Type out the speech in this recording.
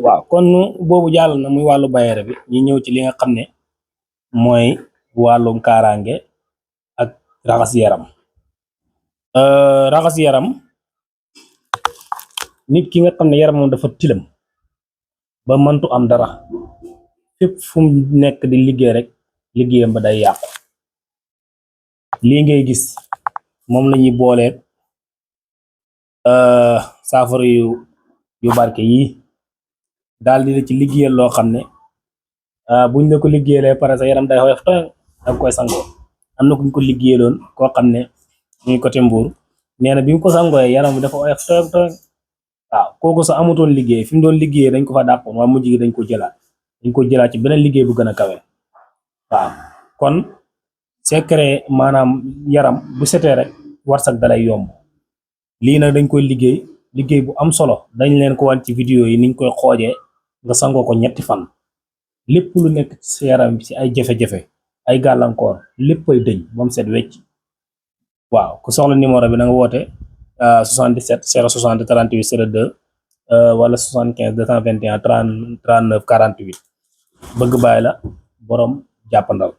waaw kon boobu jàll na muy wàllu bayere bi ñi ñëw ci li nga xam ne mooy wàllum kaaraange ak raxas yaram. Raxas yaram nit ki nga xam ne yaram moom dafa tilim ba mëntu am dara fépp fu mu nekk di liggéey rek liggéeyam ba day yàqu. lii ngay gis moom la ñuy booleeg saafara yu barke yi daal di la ci liggéeyal loo xam ne buñ la ko liggéeyalee pare sa yaram day woyof tooy danga koy sangoo. am na kuñ ko liggéeyaloon koo xam ne muy côté Mbour nee na bi mu ko sangooyee yaram bi dafa woyof tooy tooy. waaw kooku sa amutoon liggéey fi mu doon liggéeyee dañ ko fa dàppoon waaye mujj gi dañ ko jëlaat ci beneen liggéey bu gën a kawe. waaw kon secret maanaam yaram bu setee rek warsak dalay yomb. lii nag dañ koy liggéey bu am solo dañ leen ko wan ci vidéo yi niñ koy xoojee nga sangoo ko 3 fan lépp lu nekk ci yaram ci ay jafe-jafe ay gàllankoor léppay dëñ ba mu set wecc. waaw ku soxla numéro bi na nga woote 77 060 38 02 wala 75 221 39 48 bëgg bàyyi la borom jàppandal.